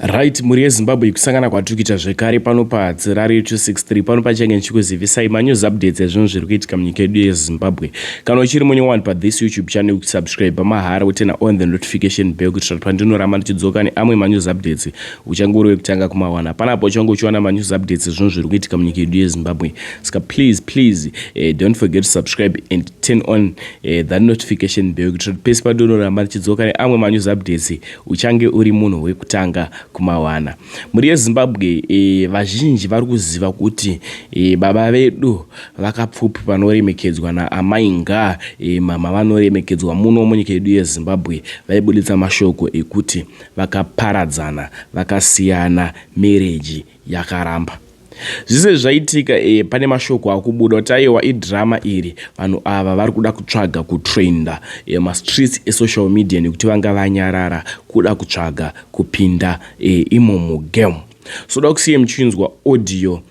Right, mhuri yeZimbabwe, kusangana kwatiri kuita zvekare pano paHadzirari 263. Pano pachange ndichikuzivisai manews updates ezvinhu zviri kuitika munyika yedu yeZimbabwe. Kana uchiri munyowani pathis YouTube channel, kusubscribe mahara, uturn on the notification bell, kuitira kuti pandinoramba ndichidzoka neamwe manews updates, uchange uri wekutanga kumawana. Panapo uchange uchiwana manews updates ezvinhu zviri kuitika munyika yedu yeZimbabwe. Saka please, please, don't forget to subscribe and turn on that notification bell, kuitira kuti pese pandinoramba ndichidzoka neamwe manews updates, uchange uri munhu wekutanga kumawana. Mhuri yeZimbabwe, vazhinji vari kuziva kuti baba vedu vaKapfupi vanoremekedzwa naamai nga mama vanoremekedzwa muno munyika yedu yeZimbabwe, vaibuditsa mashoko ekuti vakaparadzana, vakasiyana, marriage yakaramba. Zvise zvaitika, pane mashoko akubuda kuti aiwa, idrama iri, vanhu ava vari kuda kutsvaga kutrenda mastreets esocial media nekuti vanga vanyarara, kuda kutsvaga kupinda imo mugame. So da kusiye muchinzwa audio.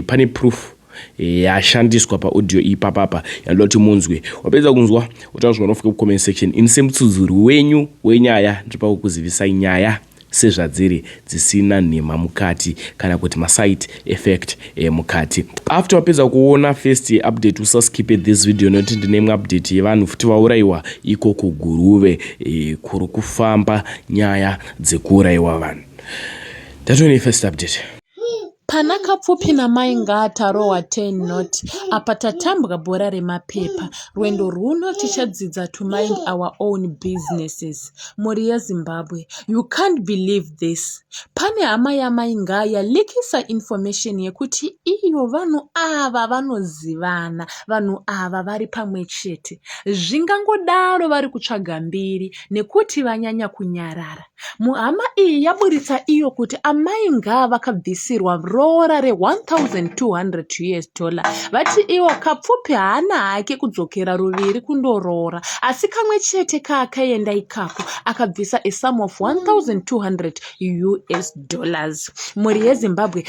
Pane proof yashandiswa paaudio ipapapa yanoda kuti munzwe. Wapedza kunzwa, utaura zvaunofika kucomment section. Ini semutsudzuri wenyu wenyaya, ndiri pakukuzivisai nyaya sezvadziri, dzisina nhema mukati kana kuti maside effect mukati. After wapedza kuona first update, usaskipe this video, nekuti ndine imwe update yevanhu futi vaurayiwa ikoko Guruve, kuri kufamba nyaya dzekuurayiwa vanhu. Ndatone first update. Pana Kapfupi namai Ngaatarohwa 10 nought. Apa tatambwa bhora remapepa. Rwendo rwuno tichadzidza to mind our own businesses. Mhuri yeZimbabwe, you can't believe this. Pane hama yamai Ngaa yaleakisa information yekuti iyo vanhu ava vanozivana, vanhu ava vari pamwe chete. Zvingangodaro vari kutsvaga mbiri nekuti vanyanya kunyarara. Muhama iyi yaburitsa iyo kuti amai Ngaa vakabvisirwa roora re1200 US dollar. Vati ivo Kapfupi haana hake kudzokera ruviri kundoroora, asi kamwe chete kaakaenda ikako akabvisa a sum of 1200 US dollars. Mhuri yeZimbabwe,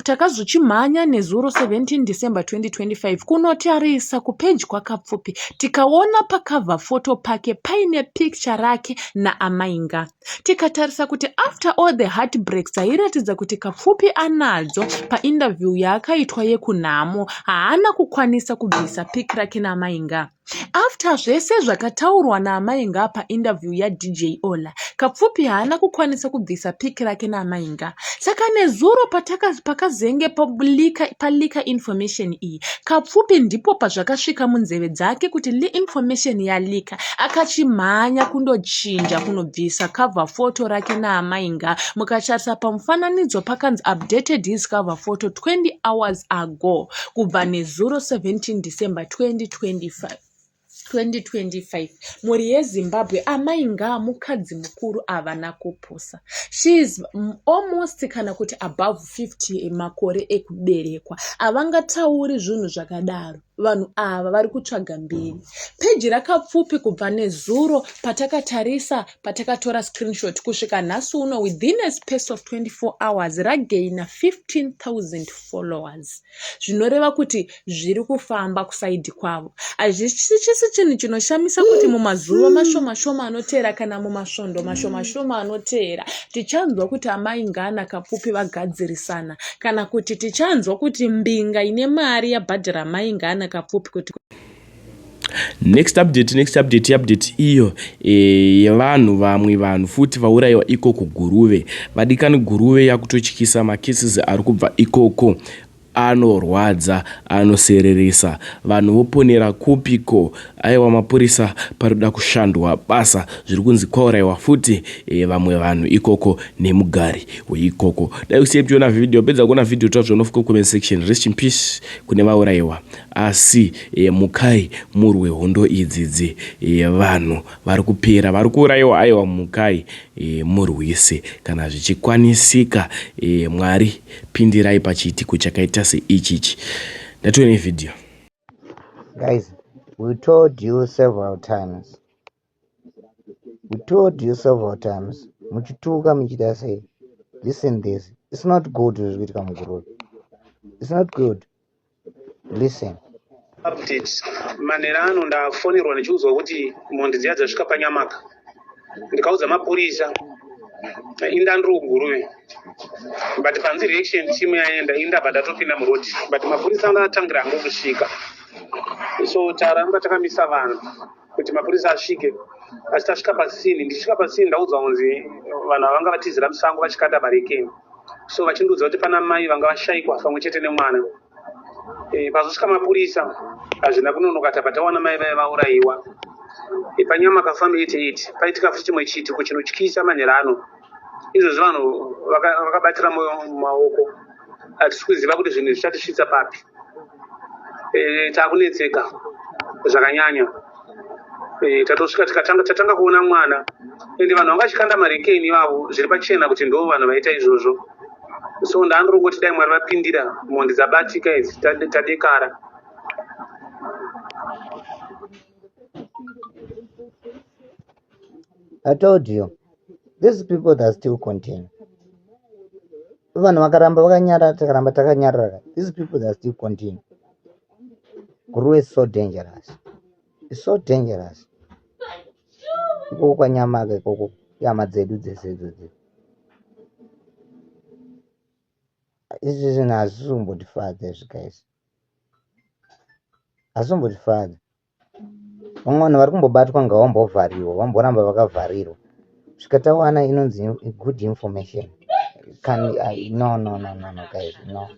takazochimhanya nezuro 17 December 2025 kunotarisa kupeji kwaKapfupi, tikaona pacover photo pake paine picture rake naamai Ngaa. Tikatarisa kuti after all the heartbreaks dzairatidza kuti Kapfupi anadzo painterview yaakaitwa yekunhamo, haana kukwanisa kubvisa pic rake naamai Ngaa. After zvese zvakataurwa naamai Ngaa painterview yaDJ Ola, Kapfupi haana kukwanisa kubvisa pic rake naamai Ngaa. Saka nezuro pakazenge paleaka information iyi, Kapfupi ndipo pazvakasvika munzeve dzake kuti information yaleaka. Akachimhanya kundochinja, kunobvisa cover photo rake naamai Ngaa. Mukatarisa pamufananidzo pakanzi "updated his cover photo 20 hours ago", kubva nezuro 17 December 2025. 2025. Mhuri yeZimbabwe, amai Ngaa mukadzi mukuru, havana kupusa. She is almost kana kuti above 50 makore ekuberekwa. Havangatauri zvinhu zvakadaro. Vanhu ava vari kutsvaga mbiri. Peji raKapfupi kubva nezuro patakatarisa, patakatora screenshot, kusvika nhasi uno, within a space of 24 hours ragaina 15,000 followers, zvinoreva kuti zviri kufamba kuside kwavo. Hazvichisi chinhu chinoshamisa kuti mumazuva mashoma shoma anoteera kana mumasvondo mashoma shoma anoteera, tichanzwa kuti amai Ngaa naKapfupi vagadzirisana, kana kuti tichanzwa kuti mbinga ine mari yabhadhara mai Ngaa naKapfupi kuti Next update, next update, update iyo yevanhu, vamwe vanhu futi vaurayiwa ikoko Guruve. Vadikani, Guruve yakutotyisa. Macases ari kubva ikoko anorwadza, anosereresa. Vanhu voponera kupiko? Aiwa, mapurisa, parikuda kushandwa basa. Zviri kunzi kwaurayiwa futi vamwe vanhu ikoko nemugari weikoko. Dai kusiye tiona vhidhiyo. Pedza kuona vhidhiyo, tazvonofika comment section. Rest in peace kune vaurayiwa, asi mukai murwe hondo idzidzi. Vanhu vari kupera, vari kuurayiwa. Aiwa, mukai murwise kana zvichikwanisika. Mwari pindirai pachiitiko chakaita seichichi. Ndatione vhidhiyo. Guys, we told you several times. We told you several times. Muchituka muchida sei? Listen this. It's not good zviri kuitika muGuruve. It's not good. Listen. Update manera ano, ndafonerwa ndichiudzwa kuti mhondi dziya dzasvika paNyamaka. Ndikaudza mapurisa. Inda ndiri kuGuruve, but panzi reaction team yaenda, indabva ndatopinda muroad, but mapurisa anga atangira hangu kusvika, so taramba takamisa vanhu kuti mapurisa asvike. Asi tasvika pascene, ndichisvika pascene ndaudzwa kunzi vanhu ava vanga vatizira musango vachikanda marekeni, so vachindiudza kuti pana mai vanga vashaikwa pamwe chete nemwana. Pazosvika mapurisa hazvina kunonoka, tabva tawana mai vaya vaurayiwa. Panyamaka Farm 88 paitika futi chimwe chiitiko chinotyisa manhero ano. Izvozvi vanhu vakabatira mwoyo mumaoko, hatisi kuziva kuti zvinhu zvichatisvitsa papi. Takunetseka zvakanyanya. Tatosvika tikatanga tatanga kuona mwana, ende vanhu vanga vachikanda marekeni ivavo zviri pachena kuti ndo vanhu vaita izvozvo. So ndaandiri dai Mwari vapindira, mhondi dzabatika idzi, tadekara. I told you, these people that still continue. Vanhu vakaramba vakanyarara, takaramba takanyarara. These people that still continue. Guruve is so dangerous. It's so dangerous. Ikoko kwaNyamaka ikoko, ihama dzedu dzese idzodzi. Izvi zvinhu hazvisi kumbotifadza izvi guys. Hazvisi kumbotifadza. Vamwe vanhu vari kumbobatwa ngavambovhariwa, vamboramba vakavharirwa. Svika tawana inonzi good information. Can I, no no no no no guys, no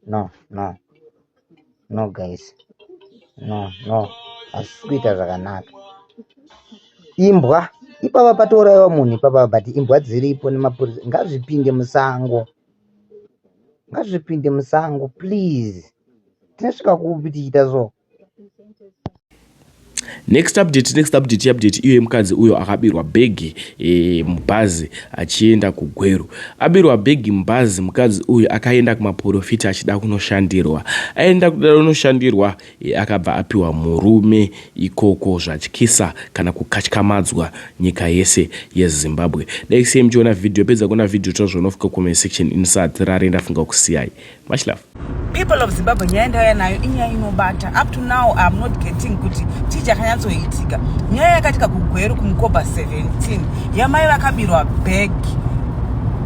no no no guys, no no, hazvisi kuita zvakanaka. Imbwa ipapa patourayiwa munhu ipapa, but imbwa dziripo nemapurisa ngazvipinde musango, ngazvipinde musango please. Tinosvika kupi tichiita so? Next update, next update, update iyo yemukadzi uyo akabirwa bhegi mubhazi achienda kuGweru. Abirwa bhegi mubhazi, mukadzi uyu akaenda kumaprofita achida kunoshandirwa. Aenda kuda kunoshandirwa, akabva apiwa murume ikoko. Zvatyisa kana kukatyamadzwa nyika yese yeZimbabwe. Dai sei muchiona vhidhiyo, pedza kuona vhidhiyo, tozvonofika comment section inisatirare. Ndafunga kusiyai. Much love. People of Zimbabwe, nyaya ndauya nayo inyaya inobata. Up to now I'm not getting kuti chii chakanyatsoitika. Nyaya yakaitika kuGweru kuMkoba 17, yamai vakabirwa bag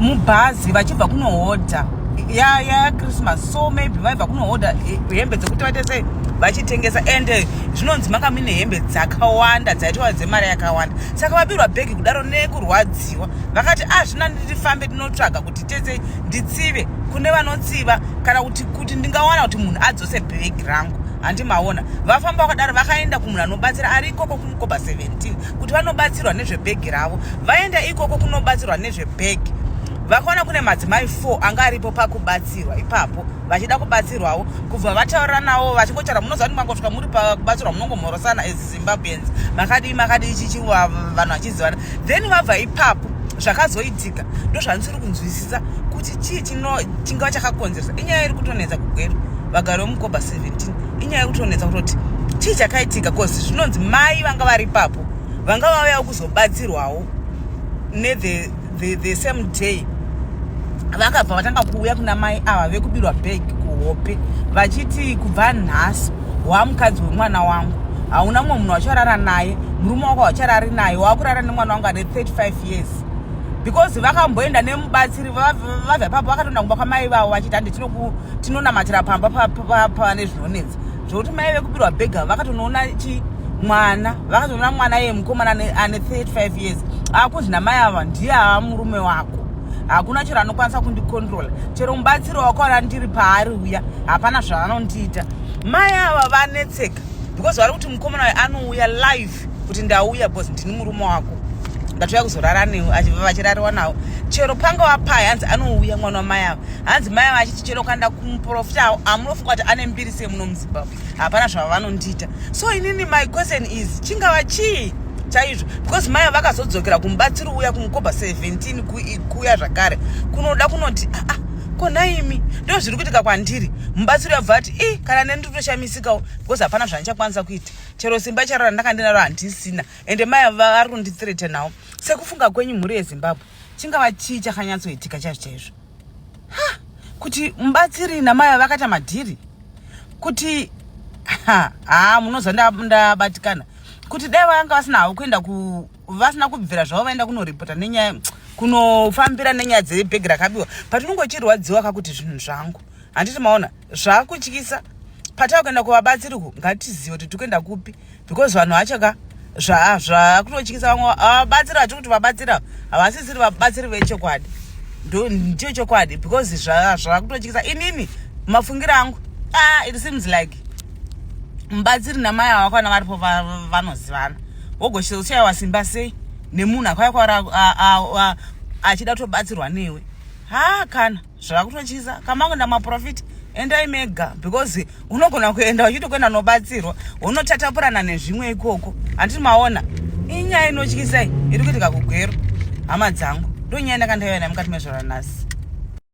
mubhazi vachibva kunohodha yaChristmas ya. So maybe vaibva kunohodha hembe dzekuti vaite sei, vachitengesa, and zvinonzi manga muine hembe dzakawanda dzaitwa dzemari yakawanda. Saka vabirwa bhegi kudaro, nekurwadziwa vakati azvina, ndifambe tinotsvaga kuti tese nditsive kune vanotsiva, kana kuti ndingawana kuti munhu adzose bhegi rangu. Handi maona vafamba vakadaro, vakaenda kumunhu anobatsira ari ikoko kuMukoba 17 kuti vanobatsirwa nezvebhegi ravo. Vaenda ikoko kunobatsirwa nezvebhegi, vakaona kune madzimai 4 anga aripo pakubatsirwa ipapo vachida kubatsirwawo. Kubva vataurira navo, vachingotaura, munoziva kuti mangosvika muri pakubatsirwa munongomhorosana as Zimbabweans, makadii makadii, chichi, vanhu vachizivana. Then vabva ipapo, zvakazoitika ndozvandisiri kunzwisisa kuti chii chingava chakakonzeresa. Inyaya iri kutonetsa kuGweru, vagari vemukoba 17. Inyaya yekutonetsa kutoti chii chakaitika, cause zvinonzi mai vanga vari ipapo vanga vauyawo kuzobatsirwawo nethe the same day, vakabva vatanga kuuya kuna mai ava vekubirwa bag kuhope vachiti, "Kubva nhasi wamukadzi wemwana wangu, hauna mumwe munhu wacharara naye, murume wako wacharari naye, wakurara nemwana wangu ane 35 years." Because vakamboenda nemubatsiri, vabva ipapo vakatoenda kumba kwamai vavo vachiti, "Handi tinonamatira pamba pane zvinonetsa." Zvokuti mai vekubirwa bhega vakatonoona chi mwana, vakatoona mwana iye mukomana ane 35 years, akunzi namai ava, "Ndiye ava murume wako, hakuna chero anokwanisa kundicontrola, chero mubatsiri wakaona ndiri paari uya, hapana zvaanondiita." Mai ava vanetseka because vari kuti mukomana uyu anouya live kuti, "Ndauya because ndini murume wako, ndatouya kuzorara newe." Vachirariwa nawo chero panga wapai, hanzi anouya mwana wamai ava. Hanzi mai ava achiti chero kaenda kumuprofita amunofunga kuti ane mbiri semuno muZimbabwe, hapana zvavavanondiita. So inini my question is, chingava chii chaizvo? Because mai vakazodzokera kumubatsiri uya kumukoba 17 kuya zvakare kunoda kunoti, "Aa, ah, konaimi ndo zviri kuitika kwandiri?" Mubatsiri uyabva ati, "I kana nenditoshamisikawo because hapana zvandichakwanisa kuita, chero simba charo randanga ndinaro handisina, ende mai vari kundithreatenawo." Sekufunga kwenyu, mhuri yeZimbabwe, chingava chii chakanyatsoitika chaizvo chaizvo? Ha, kuti mubatsiri namai vakaita madhiri kuti ha, munozwa ndabatikana kuti dai vanga vasina havo kuenda ku vasina kubvira zvavo vaenda kunoripota nenyaya. Kunofambira nenyaya dzebhegi rakabiwa, but unonge uchirwadziwa kakuti zvinhu zvangu, handiti maona zvakutyisa. Patava kuenda kuvabatsiri ku, ngatizive kuti tikuenda kupi, because vanhu vacho ka zvakutotyisa. Vamwe vabatsiri vatiri kuti vabatsira havasisiri vabatsiri vechokwadi. Ndicho chokwadi, because zvakutotyisa. Inini mafungiro angu, ah, it seems like mubatsiri namai ava vakwana varipo, vanozivana. Wogoshayiwa simba sei nemunhu akauya kwauri achida kutobatsirwa newe? Ha, kana zvakutotyisa. Kamangoenda maprofita, endai mega, because unogona kuenda uchiti kuenda nobatsirwa, unotatapurana nezvimwe ikoko, handiti maona? Inyaya inotyisai iri kuitika kuGweru, hama dzangu. Ndo nyaya ndakandaiva nayo mukati mezvora nhasi.